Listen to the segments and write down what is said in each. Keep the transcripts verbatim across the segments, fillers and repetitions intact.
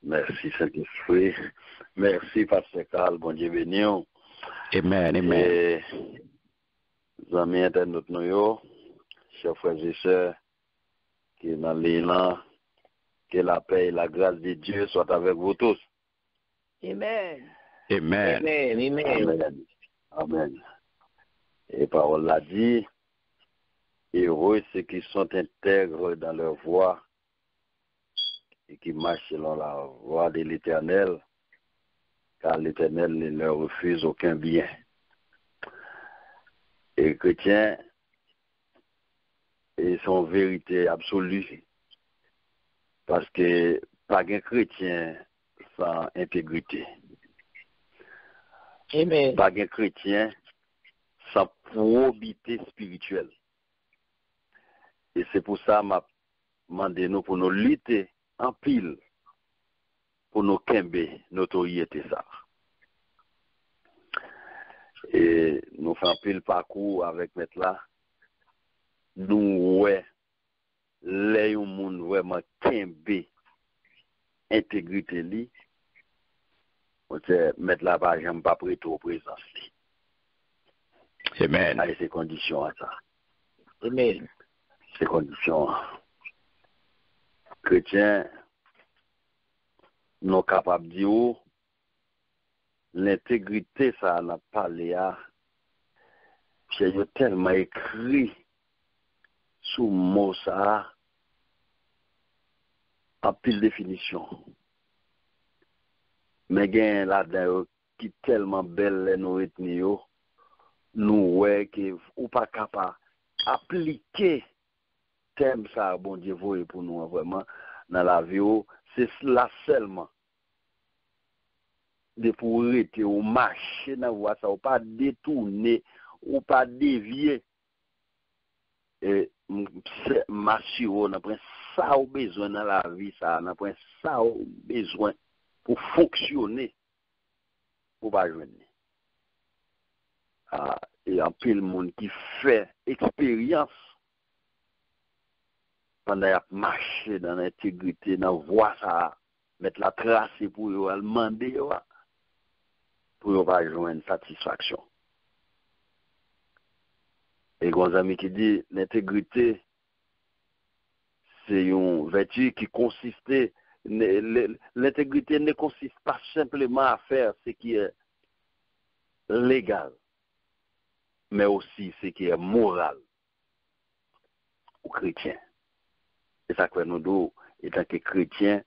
Mèsi, Sentespri. Mèsi, Pastè Carl. Bondye beni w. Amen, amen. E, zanmi entènot nou yo, chè frè e sè ki nan liy lan, que la paix et la grâce de Dieu soient avec vous tous. Amen. Amen. Amen. Amen. Amen. Amen. E pawòl la di, heureux ceux qui sont intègres dans leur voie et qui marchent selon la voie de l'Éternel, car l'Éternel ne leur refuse aucun bien. E kretyen, e se yon verite absoli, paske pa gen kretyen san entegrite. Amen. Pa gen kretyen san pwobite espirityèl. E se pou sa m ap mande nou pou nou lite anpil pou nou kenbe notoryete sa. E nou fè anpil pakou avèk Mèt la. Nou wè lè yon moun vrèman kenbe entegrite li, monchè, Mèt la pa janm p ap rete o prezans li. Amen. Ay, se kondisyon an sa. Amen. Se kondisyon an. Kretyen, nou kapab di w, lentegrite sa a n ap pale a, Pyè, yo tèlman ekri sou mo sa a, anpil definisyon. Men gen ladan yo ki tèlman bèl lè nou retni yo, nou wè ke ou pa ka pa aplike tèm sa a Bondye voye pou nou an vrèman nan lavi w. Se la sèlman. Depi w rete, ou mache nan vwa sa, ou pa detounen, ou pa devye. E m, se, m asire w, nanpwen sa w bezwen nan lavi sa a, nanpwen sa w bezwen pou fonksyone, ou pa jwenn li. A, e anpil moun ki fè eksperyans pandan y ap mache nan entegrite, nan vwa sa a Mèt la trase pou yo, al mande yo a, pou yo pa jwenn satisfaksyon. E gen yon zanmi ki di, lentegrite, se yon vèti ki konsiste, ne- le- l'intégrité ne consiste pas simplement à faire ce qui est légal, mais aussi ce qui est moral. Ou kretyen. E sa k fè nou di w, etanke kretyen,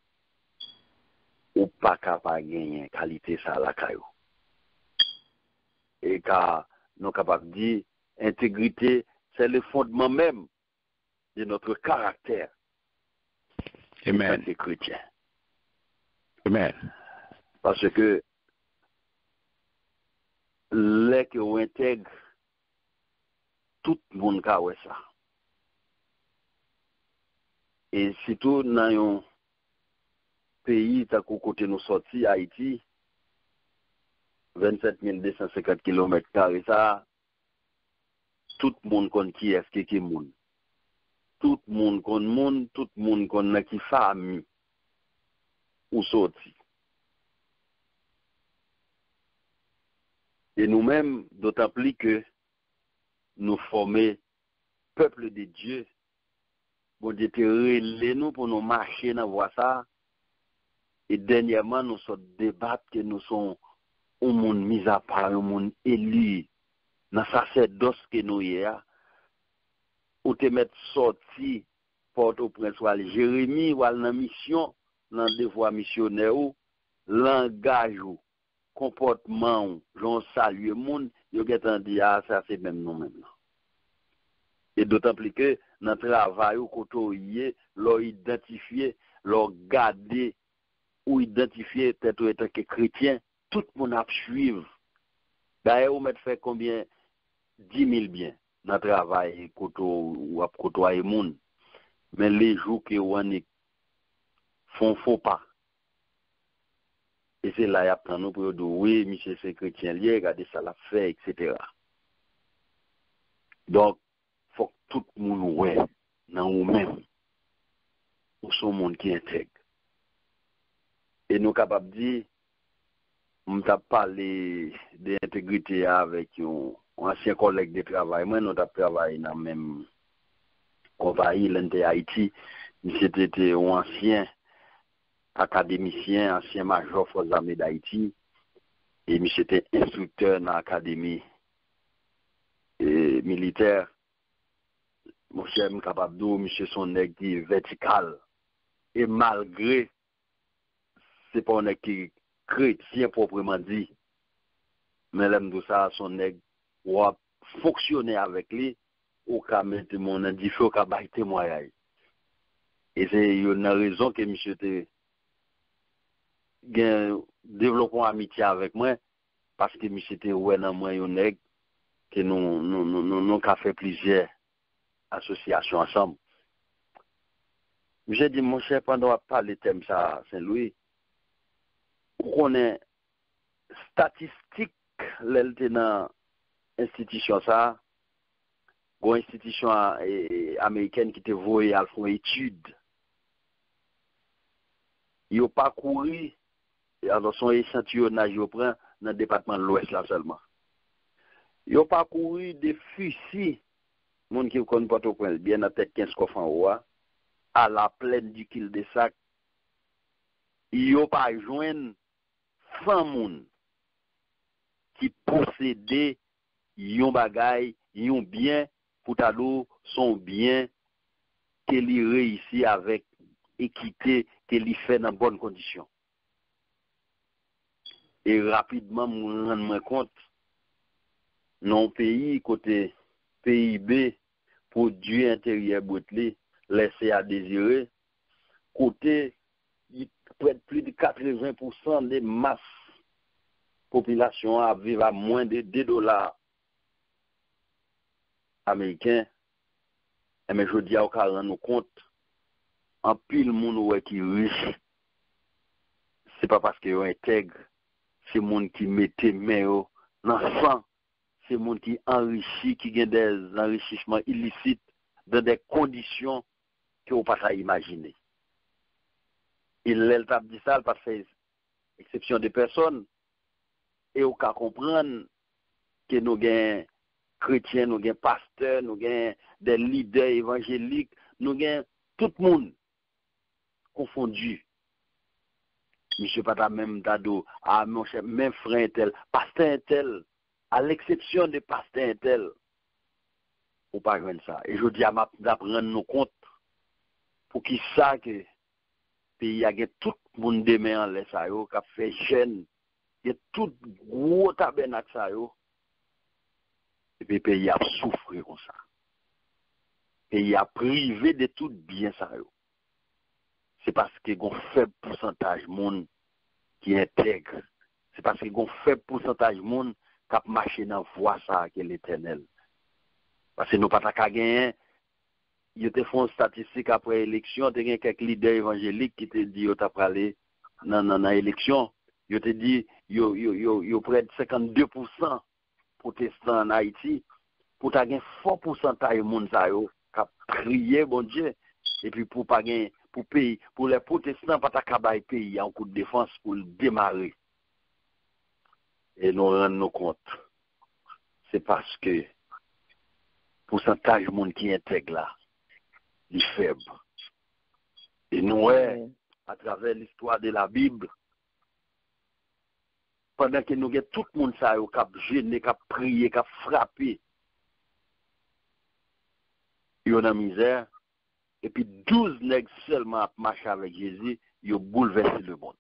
ou pa ka pa genyen kalite sa lakay ou. E ka nou kapab di, entegrite, c'est le fondement même de notre caractère. Amen. Etanke kretyen. Amen. Paske lè ke ou entèg, tout moun ka wè sa. E sitou nan yon peyi tankou kote nou sòti, Ayiti, vennsèt mil de san senkant kilomèt kare sa a, tout moun konn kiyès ki ki moun. Tout moun konn moun, tout moun konn nan ki fanmi ou sòti. E nou menm, dotan pli ke nou fòme peuple de Dieu, Bondye te rele nou pou nou mache nan vwa sa a. E dènyèman, nou sot debat ke nou se yon, yon moun mizapa, yon moun eli nan sasèdòs ke nou ye a. Ou te mèt sòti Pòtoprens, w al Jeremi, w al nan misyon, nan devwa misyonè ou, langaj ou, konpòtman w, jan w salye moun, yo gentan di, a, sa se menm nou menm nan. E dotan pli ke nan travay ou, kote w ye, lè w idantifye, lè w gade, ou idantifye tèt ou etanke kretyen, tout moun ap swiv. Dayè, ou mèt fè konbyen, dis mil byen nan travay kote w ap kotwaye moun. Men lejou ke w annik fè yon fo pa, e se la y ap tann ou pou yo di w, wi, misye se kretyen l ye, gade sa l ap fè, etsetera. Donk, fòk tout moun wè nan ou menm, ou se yon moun ki entèg. E nou kapab di, m t ap pale de entegrite a avèk yon, yon ansyen kòlèg de travay mwen, nou t ap travay nan menm konpayi, Lente Ayiti. Misye te, te yon ansyen akademisyen, ansyen majò Fòs Zame Dayiti, e misye te enstriktè nan akademi e, militè. Monchè, m kapab di w, misye se yon nèg ki vètikal. E malgre se pa yon nèg ki kretyen pwopreman di, men lè m di w sa, se yon nèg w ap fonksyone avèk li, ou ka mete men w nan dife, ou ka bay temwayaj. E se youn nan rezon ke misye te gen, devlope yon amitye avèk mwen, paske misye te wè nan mwen yon nèg ke nou, nou, nou, nou, nou ka fè plizyè asosyasyon ansanm. Misye di, monchè, pandan w ap pale tèm sa a, Sen Lwi, ou konnen estatistik, lè l te nan enstitisyon sa a, gon enstitisyon a, e, e, amerikèn ki te voye al fè yon etid. Yo pakouri, alò, se yon echantiyonaj yo pran nan depatman Lwès la sèlman. Yo pakouri de Fisi, moun ki konn Pòtoprens byen, nan tèt Kenskòf anwo a, a la plaine du cul-de-sac, yo pa jwenn san moun ki posede yon bagay, yon byen, pou ta di w se yon byen ke li reyisi avèk ekite, ke li fè nan bòn kondisyon. E rapidman, m rann mwen kont, nan yon peyi kote P I B, pwodui enteryè brit li, lèse a dezire, kote prè de plis de katreven pousan de mas popilasyon an ap viv a mwen de de dola ameriken, enben, jodi a, ou ka rann ou kont, anpil moun ou wè ki rich, se pa paske yo entèg, se moun ki mete men yo nan san, se moun ki anrichi, ki gen des anrichisman ilisit, dans des conditions ke ou pa ta imajine. E lè l t ap di sa, l pa t fè eksepsyon de pèsòn, e ou ka konprann ke nou gen kretyen, nou gen pastè, nou gen de lidè evanjelik, nou gen tout moun konfondi. Misye pa ta menm ta di w, a, monchè, men frè entèl, pastè entèl, à l'exception de pastè entèl, ou pa jwenn sa. E jodi a, m ap, n ap rann nou kont poukisa ke peyi a gen tout moun de men anlè sa yo k ap fè jèn, gen tout gwo tabènak sa yo, epi peyi a ap soufri konsa. Peyi a prive de tout byen sa yo. Se paske gon fèb pousantaj moun ki entèg. Se paske gon fèb pousantaj moun k ap mache nan vwa sa a ke Letènèl. Paske nou pa ta ka genyen, yo te fè yon estatistik apre eleksyon, te gen kèk lidè evanjelik ki te di yo ta prale nan, nan, nan eleksyon. Yo te di yo, yo, yo, yo prè de senkannde pousan pwotestan ann Ayiti, pou ta gen fò pousantaj moun sa yo k ap priye Bondye, epi pou pa gen, pou peyi, pou lè pwotestan pa ta ka bay peyi a yon kout defans pou l demare. E nou rann nou kont, se paske pousantaj moun ki entèg la, li fèb. E nou wè, atravè listwa de la Bib, pandan ke nou gen tout moun sa yo k ap jene, k ap priye, k ap frape, yo nan mizè, epi douz nèg sèlman ap mache avèk Jezi, yo boulvèse lemonn.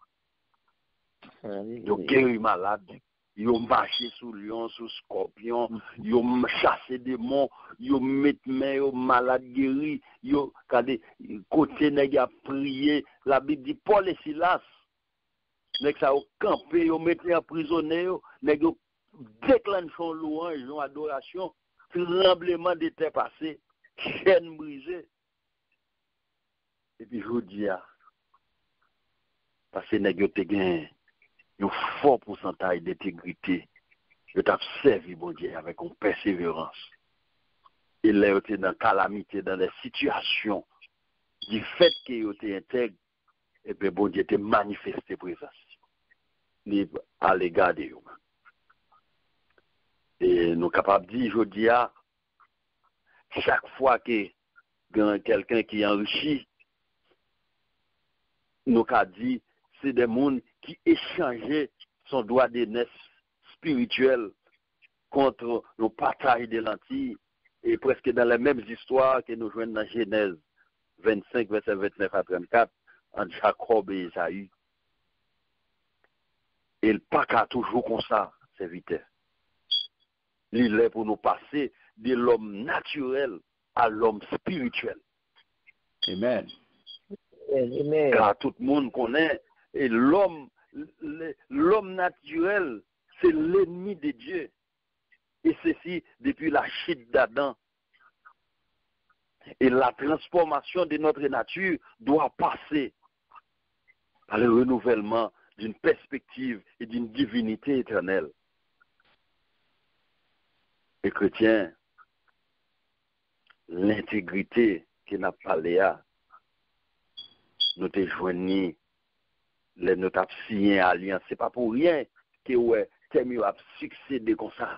Yo geri malad, yo mache sou lyon, sou skòpyon, yo m-, chase demon, yo met men yo, malad geri, yo, gade, kote nèg y ap priye, Labib di Pòl e Silas, nèg sa yo kanpe, yo mete anprizone yo, nèg yo deklanche yon lwanj, yon adorasyon, tranbleman de tè pase, chèn brize. Epi jodi a, paske nèg yo te gen yon fò pousantaj de entegrite, yo t ap sèvi Bondye avèk yon pèseverans. E lè yo te nan kalamite, dans des situations, du fait que yo te entèg, Ebyen, Bondye te manifeste prezans li alega de yo. E nou kapab di jodi a, chak fwa ke gen kèlken ki anrichi, nou ka di se de moun ki echanje son dwa de nès spirityèl kont yon pataj de lantiy, e prèske dans les mêmes histoires ke nou jwenn nan Jenèz vennsenk, vèsè vennèf a trannkat, ant Jakòb e Ezayi. E l pa ka toujou konsa, sèvitè. Li lè pou nou pase de lòm natirèl a lòm spirityèl. Amen. Amen. Car tout moun konnen, e lòm, le- lòm natirèl, se lennmi de Dye. Et ceci depuis la chute d'Adam. Et la transformation de notre nature doit passer par le renouvellement d'une perspective et d'une divinité éternelle. E kretyen, lentegrite ke n ap pale a, nou te jwenn li lè nou t ap siyen alyans. Se pa pou ryen ke w wè tèm yo ap siksede konsa.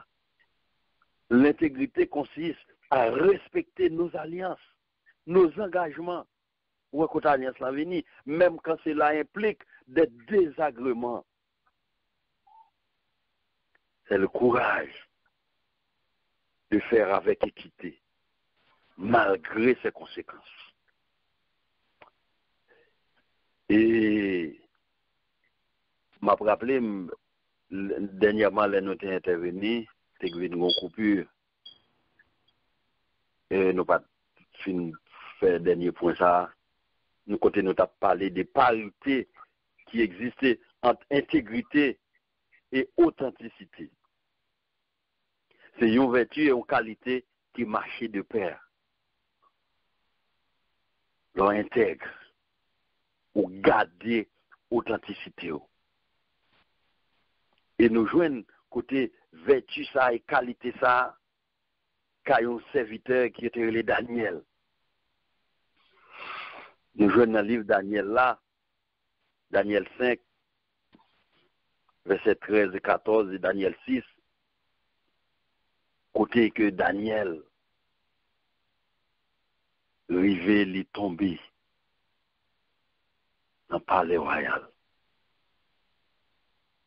L'intégrité consiste à respecter nos alliances, nos engagements. Ou wè kote alyans lan vini, menm quand cela implique des désagréments. C'est le courage de faire avec équité, malgré ses conséquences. E m ap raple m, l- dènyèman lè nou te entèveni, te vin gen yon koupi. E nou pa t fin fè dènye pwen sa a. Nou kote nou t ap pale de parite ki egziste ant entegrite e otantisite. Se yon vèti e yon kalite ki mache de pè. Lè w entèg, ou gade otantisite w. E nou jwenn kote vèti sa e kalite sa ka yon sèvitè ki yo te rele Danyèl. Nou jwenn nan liv Danyèl la, Danyèl senk, vèsè trèz e katòz, e Danyèl sis, kote ke Danyèl rive li tonbe nan palè wayal.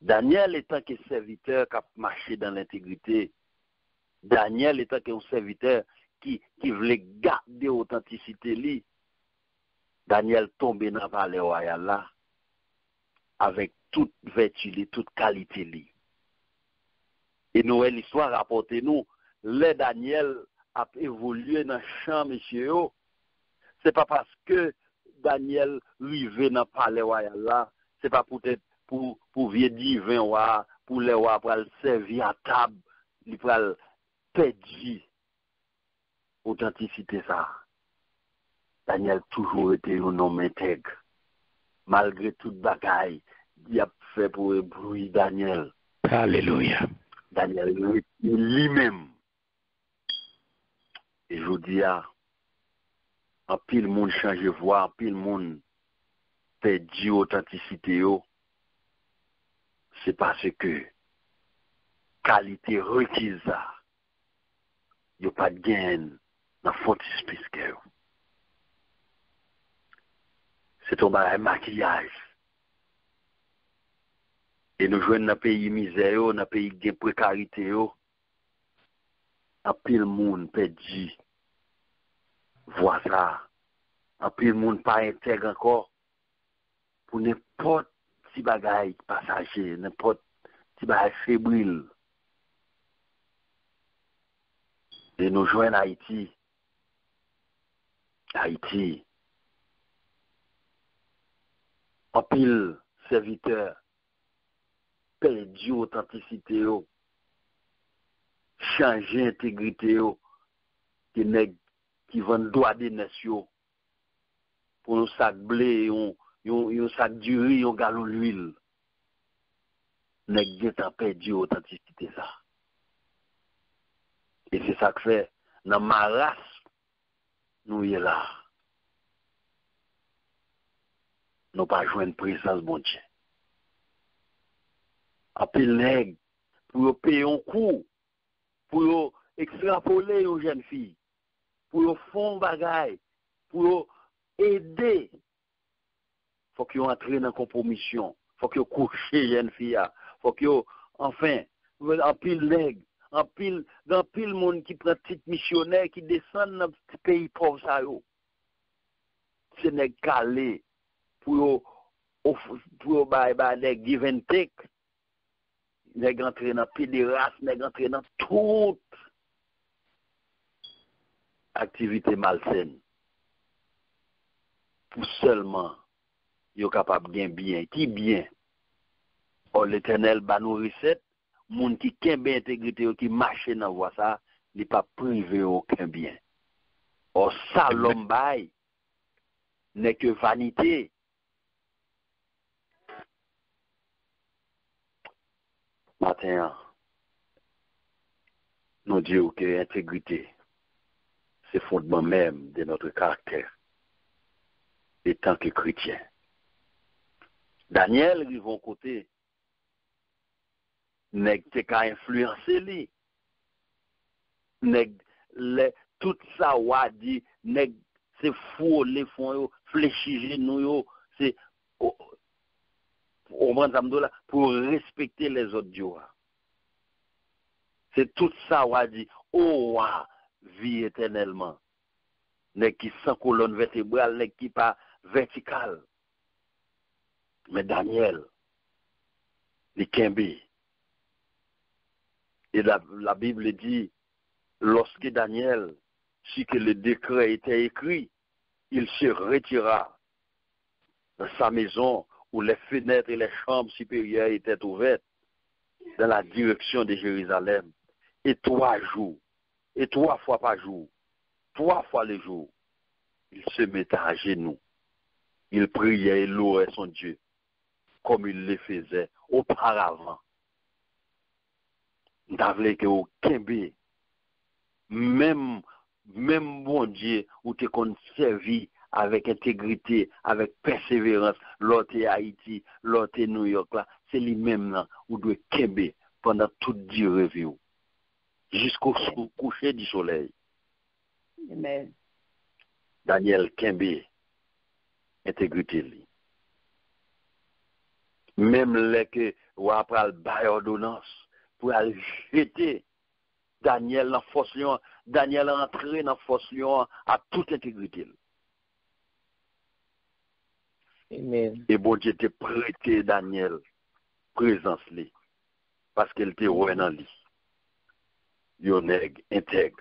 Danyèl, etanke sèvitè k ap mache dan lentegrite, Danyèl, etanke yon sèvitè ki, ki vle gade otantisite li, Danyèl tonbe nan palè wayal la avèk tout vèti li, tout kalite li. E nou wè listwa rapòte nou, lè Danyèl ap evolye nan chan mesye yo, se pa paske Danyèl rive nan palè wayal la, se pa poutèt pou, pou vye diven wa, pou lè wa pral sèvi a tab, li pral pèdi otantisite sa a. Danyèl toujou rete yon nonm entèg. Malgre tout bagay dyab fè pou ebwi Danyèl, Alelouya. Danyèl rete li menm. E jodi a, anpil moun chanje vwa, anpil moun pèdi otantisite yo. Se paske kalite rekiz sa, yo pa t genyen nan fwontispis kè yo. Se t yon bagay makiyaj. E nou jwenn nan peyi mizè yo, nan peyi k gen prekarite yo, anpil moun pèdi vwa sa a. Anpil moun pa entèg ankò pou nenpòt ti bagay pasaje, nenpòt ti bagay febril. E nou jwenn Ayiti. Ayiti. Anpil sèvitè pèdi otantisite yo, chanje entegrite yo, ke nèg ki vann dwa de nès yo pou yon sak ble, yon, yon, yon sak diri, yon galon lwil. Nèg gentan pèdi otantisite sa. E se sa k fè, nan maras nou ye la. nou pa jwenn prezans Bondye. Anpil nèg, pou yo peye yon kou, pou yo ekstrapole yon jèn fi, pou yo fè yon bagay, pou yo ede, fòk yo antre nan konpwomisyon, fòk yo kouche jèn fi a, fòk yo, anfen, anpil nèg, anpil, gen anpil moun ki pran tit misyonè, ki desann nan ti peyi pòv sa yo. Se nèg kale pou yo, of- pou yo bay, bay nèg give and take. Nèg antre nan pederas, nèg antre nan tout aktivite malsèn pou sèlman yo kapab gen byen. Ki byen? Ò, Letènèl ba nou resèt, moun ki kenbe entegrite yo, ki mache nan vwa sa, li p ap prive yo okenn byen. Ò, sa lòm bay n'est que vanité. Maten an, nou di w ke entegrite se fondman menm de notre caractère etan ke kretyen. Danyèl rive yon kote, nèg te ka enfliyanse li. Nèg, lè tout sa wa di, nèg se fwole fon yo, flechi jenou yo, se, o- w konprann sa m di w la, pou yo respekte lèzòd di w a. Se tout sa wa di, o wa, vi etènèlman. Nèg ki san kolòn vètebral, nèg ki pa vètikal. Men Danyèl, li kenbe. Et la, la Bible dit, lorsque Daniel sut que le décret était écrit, il se retira dans sa maison où les fenêtres et les chambres supérieures étaient ouvertes dans la direction de Jérusalem. Et trois jours, et trois fois par jour, trois fois le jour, il se mettait à genoux. Il priait et louait son Dieu, comme il le faisait auparavant. M ta vle ke w kenbe menm, menm Bondye ou te konn sèvi avèk entegrite, avèk pèseverans, lè w te Ayiti, lè w te Nouyòk la, se li menm nan ou dwe kenbe pandan tout dire vi w, jisko sou kouche di solèy. Amen. Danyèl kenbe entegrite li. Menm lè ke wa pral bay òdonans pou al jete Danyèl nan fòs lyon an, Danyèl rantre nan fòs lyon an ak tout entegrite l. Amen. E Bondye te prete Danyèl prezans li, paske l te wè nan li yon nèg entèg.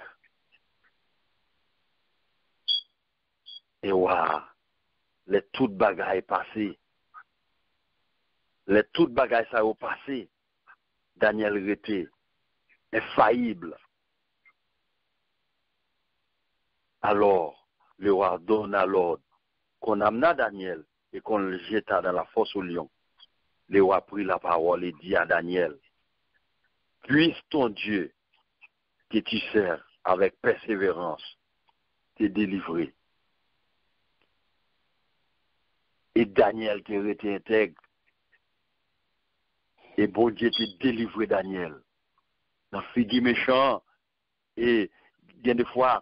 E wa, lè tout bagay pase, lè tout bagay sa yo pase, Danyèl rete enfayib. Alors, le roi donna l'ordre qu'on amena Daniel et qu'on le jeta dans la fosse aux lions. Le roi prit la parole et dit à Daniel, puisse ton Dieu que tu sers avec persévérance te délivrer. E Danyèl te rete entèg. E Bondye te delivre Danyèl nan figi mechan an. E gen de fwa,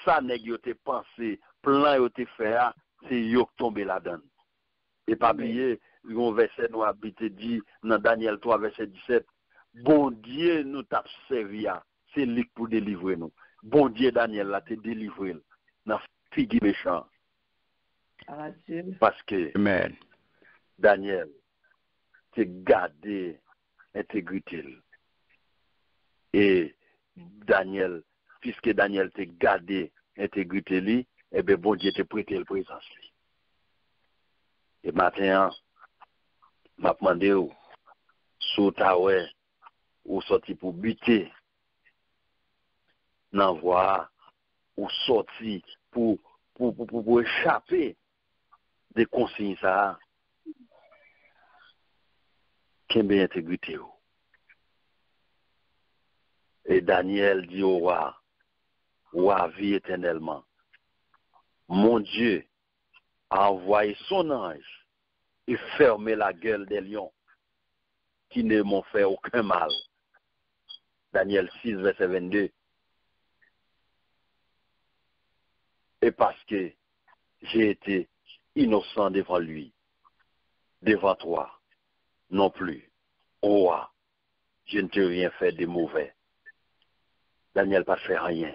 sa nèg yo te panse, plan yo te fè a, se yo k tonbe ladan l. E pa bliye, yon vèsè nou abite di nan Danyèl twa, vèsè disèt, Bondye nou t ap sèvi a, se li k pou delivre nou. Bondye Danyèl la te delivre l nan figi mechan an. Paske Danyèl te gade entegrite l. E Danyèl, piske Danyèl te gade entegrite li, ebyen, Bondye te prete l prezans li. E maten an, m ap mande w, si w ta wè ou sòti pou bite nan vwa a, ou sòti pou, pou, pou, pou, pou echape de konsiy sa a, kenbe entegrite w. E Danyèl di o wa, Wa vi etènèlman, Mon Dieu a envoyé son ange et fermer la gueule des lions qui ne m'ont fait aucun mal. Daniel six, verset vingt-deux. Et parce que j'ai été innocent devant lui, devant toi non plus, ô roi, je ne t'ai rien fait de mauvais. Daniel pa t fè anyen.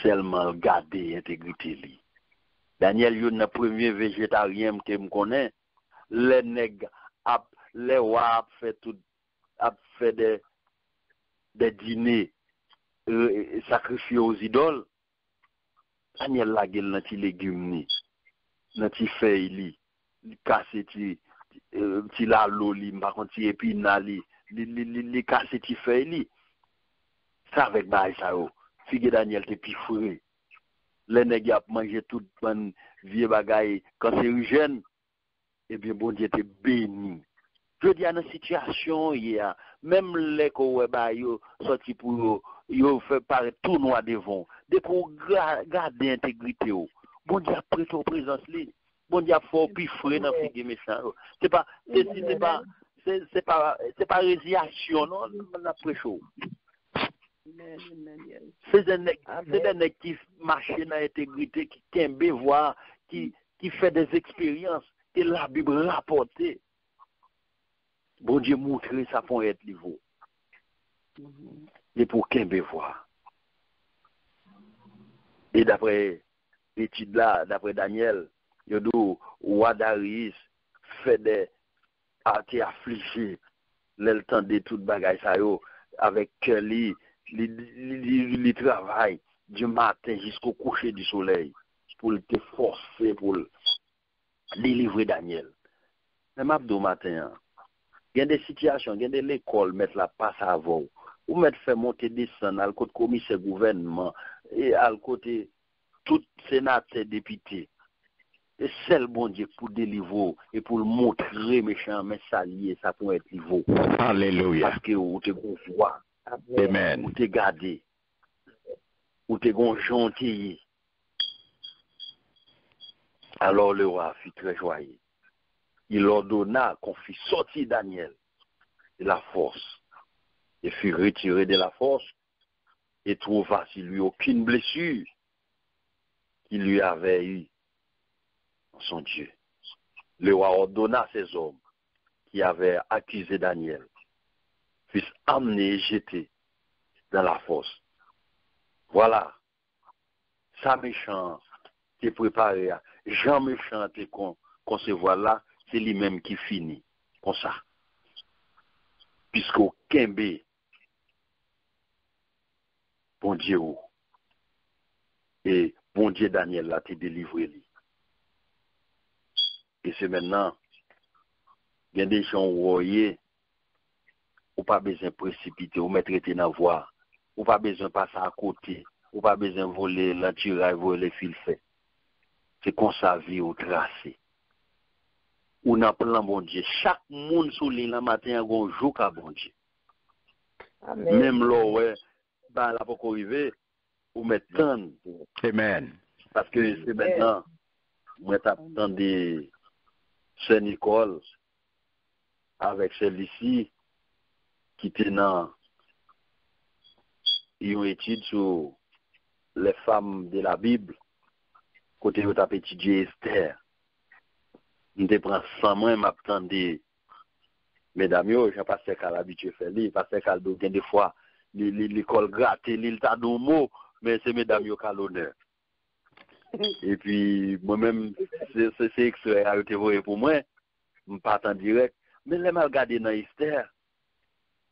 Sèlman l gade entegrite li. Daniel youn nan premye vejetaryen ke m konnen. Lè nèg ap, lè wa ap fè tout, ap fè de, de dine, e, e, sakrifye o zidòl, Daniel lage l nan ti legim li, nan ti fèy li, li kase ti, e, ti lalo li, m pa konn ti epina li, li, li, li, li kase ti fèy li. Se avèk bagay sa yo, figi Daniel te pi fre. Lè nèg y ap manje tout bann vye bagay kanserijèn, ebyen, Bondye te beni. Jodi a, nan sitiyasyon w ye a, menm lè ke w wè bagay yo sòti pou yo, yo fè parèt tou nwa devan w, depi w gra- gade entegrite w, Bondye ap prete w prezans li. Bondye ap fè w pi fre nan figi mechan yo. Se pa, se, se, se pa, se, se pa, se pa reziyasyon non, n ap preche w. Se de nèg, se de nèg ki mache nan entegrite, ki kenbe vwa, ki, ki fè de eksperyans ke Labib rapòte. Bondye montre sa ponyèt li vo. Depi w kenbe vwa. E daprè etid la, daprè Danyèl, yo di w, wa Dariyis fè de a te aflije lè l tande tout bagay sa yo, avèk kè li, li, li, li, li travay di maten jisko kouche di solèy pou l te fòse pou l delivre Danyèl. Men m ap di w maten an, gen de sitiyasyon, gen de lekòl mèt la pase avè w. Ou mèt fè monte desann, al kot komisè gouvènman, e al kote tout senatè, depite. Se sèl Bondye k pou delivre w e pou l montre mechan an men sa l ye, sa ponyèt li vo. Alelouya. Paske ou te gon vwa, Amèn. Ou te gade, ou te gon jan w te ye. Alors le roi fut très joyeux. Il ordonna qu'on fît sortir Daniel de la fosse, et fut retiré de la fosse, et trouva sur lui aucune blessure qu'il lui avait eue en son Dieu. Le roi ordonna ces hommes qui avaient accusé Daniel fussent amenés et jetés dans la fosse. Voilà, sa mechan an te prepare a, jan mechan an te kon, konsevwa l la, se li menm ki fini konsa. Piske w kenbe Bondye w, e Bondye Danyèl la te delivre li. E semèn nan, gen de jan w wè w ye, ou pa bezwen presipite, ou mèt rete nan vwa. Ou pa bezwen pase akote, ou pa bezwen vole lantiray, vole filfè. Se konsa vi w trase. Ou nan plan Bondye. Chak moun sou liy lan maten an gon jouk a Bondye. Amèn. Menm lè w wè bagay la poko rive, ou mèt tann. Amèn. Paske semèn nan, mwen t ap tande sè Nicole avèk sè Lucie ki te nan yon etid sou les femmes de la Bible, kote yo t ap etidye Esther. M te pran san mwen, m ap tande medam yo, jan pastè Kal abitye fè li. Pastè Kal di w gen de fwa, li, li, li kò l grate li, li ta di w mo, men se medam yo k a lonè. Epi, mwen menm, se, se, se ekstrè a yo te voye pou mwen. M pa t an dirèk. Men lè m al gade nan Esther,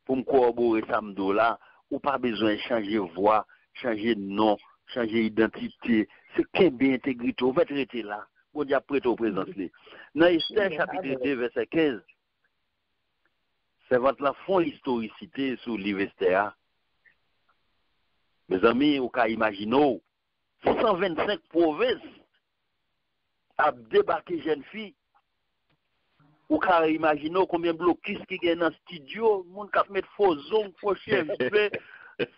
pou m kowòbore sa m di w la, ou pa bezwen chanje vwa, chanje non, chanje idantite. Se kenbe entegrite w, mèt rete la. Bondye ap prete w prezans li. Nan Esther, chapit de, vèsè kenz, sèvant lan fè yon istorisite sou liv Esther a. Mezanmi, ou ka imajine w, san vennsenk pwovens ap debake jèn fi. Ou ka imajine w konbyen blokis ki gen nan estidyo, moun k ap met fo zong, fo cheve,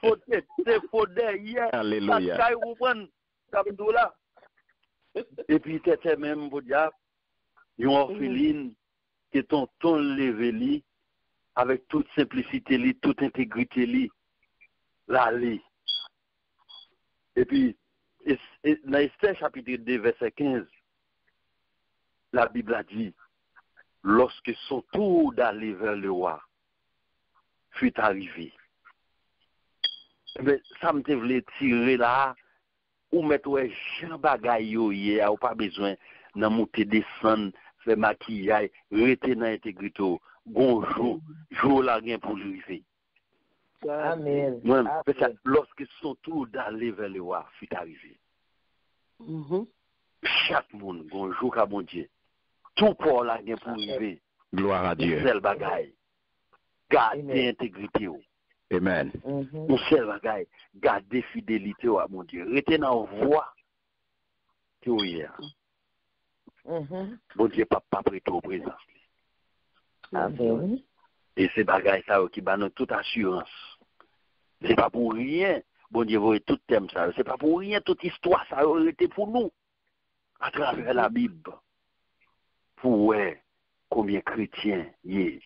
fo tete, fo dèyè, alelouya, sa kay, ou konprann sa m di w la. Epi tètè menm, podyab, Yon òfelin ke tonton l leve li avèk tout senplisite li, tout entegrite li, l ale. Epi, es- e- nan Estè chapit de, vèsè kenz, Labib la di, lorsque son tour d'aller vers le roi fut arrivé. Ebyen, sa m te vle tire la a, ou mèt wè jan bagay yo ye a, ou pa bezwen nan moute desann, fè makiyay, rete nan entegrite w. Gon jou, jou w la gen pou l rive. Amen. Mwen, peut-être, lorsque son tour d'aller vers le roi fut arrivé. Mhm. Chak moun, gon jou ka Bondye. Tou pa w la gen pou rive. Gloire à Yon Dieu. sèl bagay. Gade Amen. Entegrite w. Amen. Mhm. Yon sèl bagay. Gade fidelite w a Bondye. Rete nan vwa ke w ye a. Mhm. Bondye p ap pa prete w prezans li. Amen. E se bagay sa yo ki ba nou tout asirans. Se pa pou ryen Bondye voye tout tèm sa yo. Se pa pou ryen tout istwa sa yo rete pou nou. Atravè Labib, pou wè konbyen kretyen ye.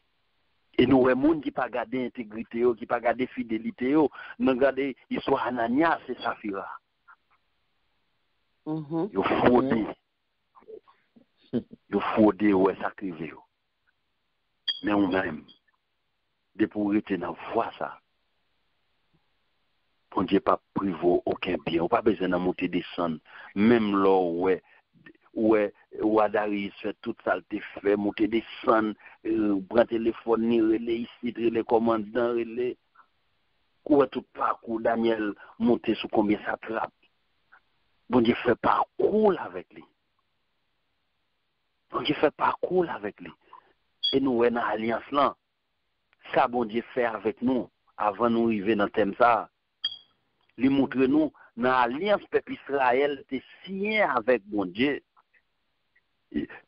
E nou wè moun ki pa gade entegrite yo, ki pa gade fidelite yo. Nou gade istwa Ananyas e Safira. Mhm. Yo fwode. Yo fwode, yo wè sa k rive yo. Men ou menm, depi w rete nan vwa sa, Bondye p ap prive w okenn byen. Ou pa bezwen nan moute desann. Menm lè w wè, w wè wa Dariyis fè tout sa l te fè, moute desann, eh, pran telefòn li, rele isit, rele kòmandan, rele. Ou wè tout pakou Danyèl moute sou konbyen satrap. Bondye fè pakou l avèk li. Bondye fè pakou l avèk li. E nou wè nan alyans lan, sa Bondye fè avèk nou, avan nou rive nan tèm sa a, li montre nou nan alyans pèp Izrayèl te siyen avèk Bondye.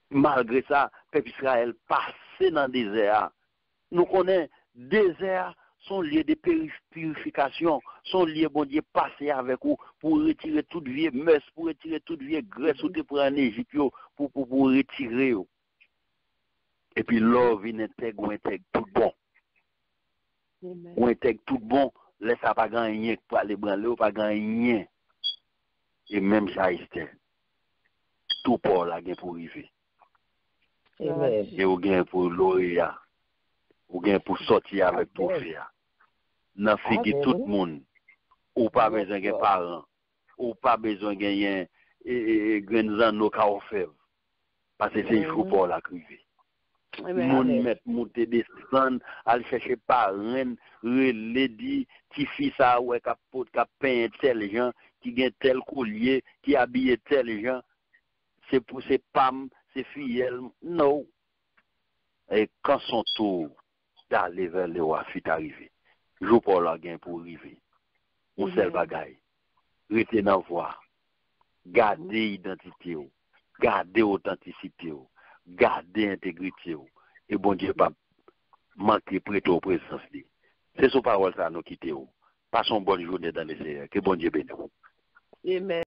Malgre sa, pèp Izrayèl pase nan dezè a. Nou konnen dezè a se yon lye de peri- pirifikasyon, se yon lye Bondye pase avèk ou pou retire tout vye mès, pou retire tout vye grès ou te pran ann Ejip yo, pou, pou, pou retire yo. Epi lè w vin entèg, ou entèg tout bon. Amen. Ou entèg tout bon, lè sa pa gen anyen k pral ebranle w, pa gen anyen. E menm jan Estè, tou pa w la gen pou rive. Amen. E ou gen pou loreya. Ou gen pou sòti avèk twofe a. Nan figi Amen. Tout moun. Ou pa Yes, bezwen gen Lord. Paran. Ou pa bezwen genyen e, e, e, grenn zanno ka ofèv. Paske se jou pa w la k rive. Amen. Moun Amen. Mèt moute desann, al chèche parenn, rele di, tifi sa a wè k ap pot, k ap penyen tèl jan, ki gen tèl kolye, ki abiye tèl jan, se pou se pa m, se fiyèl m. No. E quand son tour d'aller vers le roi fut arrivé, jou pa w la gen pou rive. Yon sèl Amen. Bagay, rete nan vwa. Gade idantite w. Gade otantisite w. Gade entegrite w. E Bondye p ap manke prete w prezans li. Se sou pawòl sa a nou kite w. Pase yon bòn jounen dan Leseyè. Ke Bondye beni w. Amen.